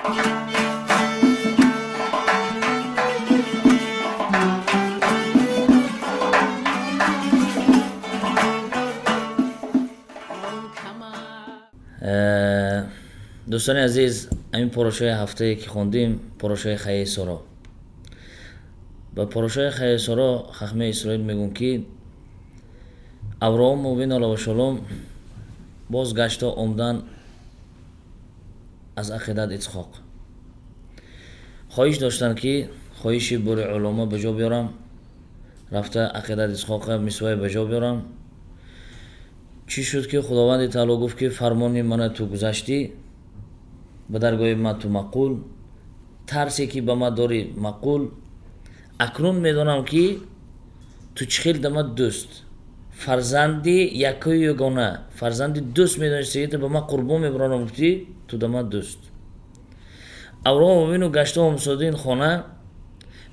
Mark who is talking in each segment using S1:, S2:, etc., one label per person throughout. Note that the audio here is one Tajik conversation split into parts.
S1: Дӯстони азиз, ҳамин порошои ҳафтае ки хондем, порошои Хаи Соро. Ба порошои Хаи Соро хахмаи Исроил мегӯн, ки Авраом мубин алайҳи боз гашта омдан аз ақидат Ицхоқ. Хоҳиш доштанд, ки хоҳиши бури улумо ба ҷо биёрам, рафта ақидат Ицхоқа мисвое ба ҷо биёрам. Чӣ шуд, ки Худованди таъоло гуфт, ки фармони мана ту гузаштӣ, ба даргоҳи ман ту маъқул, тарсе ки ба ман дорӣ маъқул. Акнун медонам, ки ту чӣ хел да ман дӯст, фарзанди якою ягона, фарзанди дӯст медонистӣ, ба ман қурбон мебаронам, гуфтӣ, ту да ман дӯст. Авраом овину гашта омсодин хона,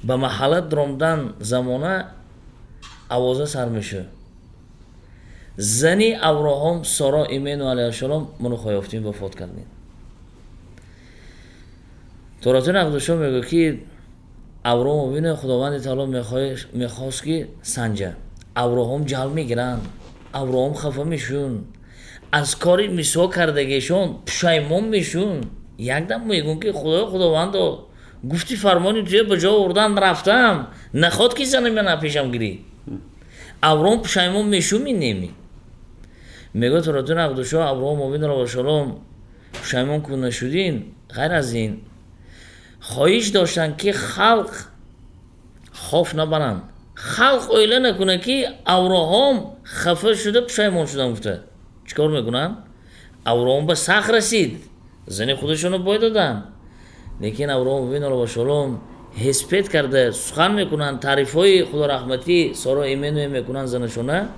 S1: ба маҳалла даромдан замона овоза сар мешуд. Зани Авраҳом Соро имену алайҳиссалом муну хоёфтин вафот кардин. Торатун Ақдушо мегӯяд, ки Авраҳом овину Худованди таъоло мехост, ки санҷа. Авраҳом ҷалб мегиранд, Авраҳом хафа мешун, аз кори мисол кардагишон пушаймон мешун. Якдам мегӯн, ки Худои Худовандо, гуфти фармони туя ба ҷо овардан рафтам, наход ки зани ман пешам гирӣ. Авраҳом пушаймон мешуми неми? Мегӯяд Торатун Ақдушо, Авраҳом овинро шалом пушаймон ку нашудин. Ғайр аз ин, хоҳиш доштанд, ки халқ хоф набаранд, халқ оила накунад, ки Авраҳом хафа шуда пушаймон шудам гуфта. Чӣ кор мекунанд? Авраҳом ба сахт расид, зани худашонро бой доданд, лекин Авраҳом овинро шалом ҳеспед карда сухан мекунанд, таърифҳои худораҳматӣ Соро именуе мекунанд, занашона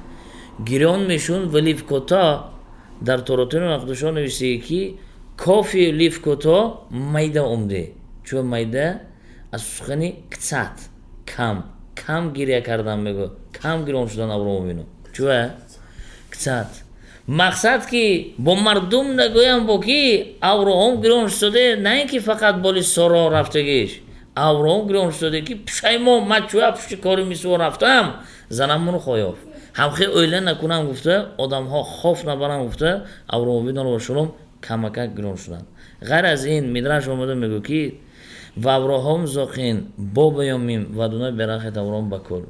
S1: гирён мешун. Ва ливкота дар Торатуни Мақдушо навиштагӣ, ки кофи ливкото майда омде, чун майда аз сухани кцат, кам кам гиря кардан мегӯ, кам гирён шудан Авраом вину чуа кцат. Мақсад, ки бо мардум нагӯям, бо ки Авраҳом гирён шуде, на ин ки фақат боли Соро рафтагиш. Авраҳом гирён шуде, ки пушаймон, ман чуа пушти кори мисво рафтам, занамону хоёф ҳамхе оила накунам гуфта, одамҳо хоф набарам гуфта, Авраҳом виноро шалом камакак гирён шуданд. Ғайр аз ин, мидраш омада мегӯ, ки ва Авраҳом зоқин бо баёмим ва Адонай берахет Авраҳом ба кул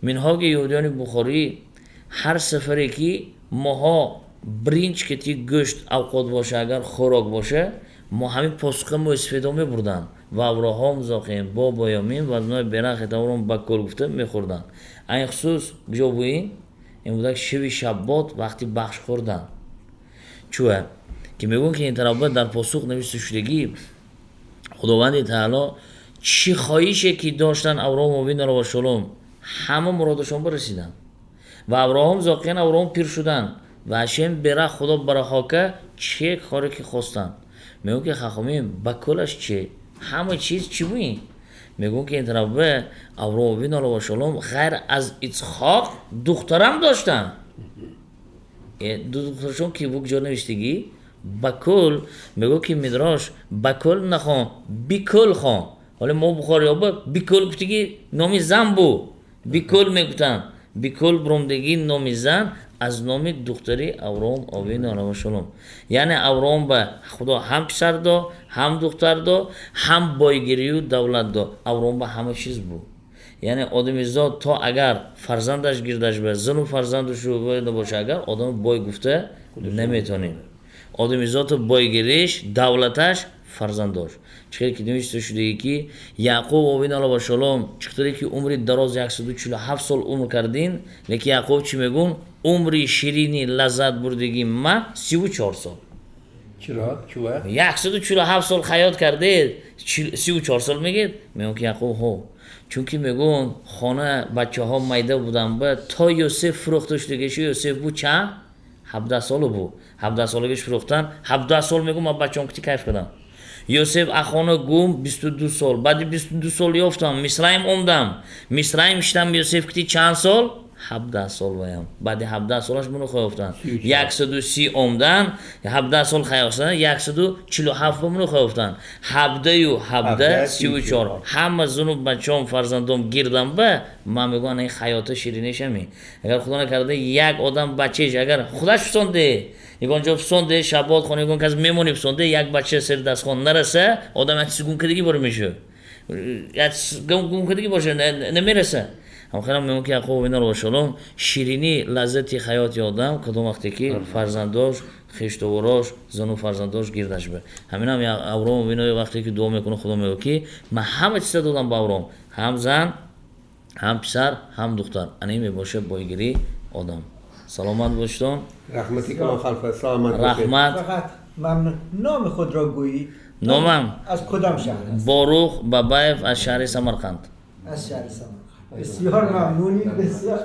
S1: минҳоги яҳудиёни бухорӣ. Ҳар сафаре ки моҳо бринҷ ки гӯшт авқот боша, агар хӯрок боша, мо ҳамин посуха мӯйсафедо мебурданд ва Авраҳом зоқин бо баёмим ва Адонай берахет Авраҳом ба кул гуфта мехӯрданд. Айн хусус куҷо буи ин будак шиви шаббот вақти бахш хӯрдан, чӯа ки мегӯянд, ки ин тарафба дар посух навишта шудагӣ, Худованди таъоло чӣ хоҳише ки доштанд Авраҳом овинро ва шалом, ҳама муродашон барасиданд. Ва Авраҳом зоқиян, Авраҳом пир шуданд ва Ҳашем бера Худо барахока че коре ки хостанд. Мегӯянд, ки хахомим ба кулаш че ҳама чиз чӣ буин? Мегӯянд, ки ин тарафба Авраҳом овинро ва шалом ғайр аз Ицхоқ духтарам доштанд. Ду духтарашон ки бук ҷо навиштагӣ бакул. Мегӯ, ки мидрош бакул нахон, бикул хон. Ҳоле мо бухориёба бикул гуфтагӣ номи зан бу, бикул мегуфтанд. Бикул буромдагӣ номи зан аз номи духтари Авраҳом овину алайҳиссалом. Яъне Авраҳом ба Худо ҳам писар до, ҳам духтар до, ҳам бойгирию давлат до. Авраҳом ба ҳама чиз буд. Яъне одамизод то агар фарзандаш гирдаш ба зану фарзандушу боша, агар одам бой гуфта наметонем. Одамизоту бойгириш, давлаташ фарзандош. Чихел ки навишта шудагӣ, ки Яъқуб овин ала шалом чихтаре ки умри дароз 147 сол умр кардин, лекин Яъқуб чӣ мегӯн? Умри ширини лаззат бурдагӣ ма 34 сол.
S2: Чиро? Чува?
S1: 147 сол ҳаёт кардед, 34 сол мегед. Мегӯн, ки Яъқуб ҳо, чунки мегӯн хона бачаҳо майда будан ба то Юсеф фурӯхта шудагишу. Юсеф бу чанд? 17 солу бу. 17 солагиш фурӯхтан. 17 сол мегӯ, ман бачаам кути кайф кардам. Юсеф ахона гум 22 сол, баъди 22 сол ёфтам, Мисраим омдам, Мисраим шидам. Юсеф кути чанд сол? 17 сол ваям. Баъди 17 солаш муно ёфтанд. 130 омдан, 17 сол хаёфтан, 147 ба муно ёфтанд. Ҳабдаю ҳабда, 34. Ҳама зуну бачаом, фарзандом гирдам, ба ман мегӯям, ин ҳаёта ширинешами. Агар худо накарда, як одам бачаеш, агар худаш фисонде, ягон ҷо фисонде, шабод хона, ягон кас мемонӣ, фисонде, як бача сари дастхон нараса, одам як чиз гумкардагӣ бора мешавад, як гумкардагӣ боша, намераса. Ҳамхелам мегӯям, ки Яқуб инаро бошалом, ширинӣ, лаззати ҳаёти одам кадом вақте ки фарзандош, хештоворош, зану фарзандош гирдаш ба. Ҳаминам Авром ино вақте ки дуо мекунад, Худо мегӯяд, ки ман ҳама чиза додам ба Авром, ҳам зан, ҳам писар, ҳам духтар. Ана ин мебошад бойгирии одам. Саломат бошедон.
S2: Раҳмати калон, халфа, саломат бошед.
S1: Раҳмат.
S3: فقط ممنون. نام خود را گویید.
S1: Номам?
S3: از کدام شهر است؟
S1: Борух Бабаев, аз шаҳри Самарқанд.
S3: از شهر سمرقند. بسیار ممنونیم، بسیار.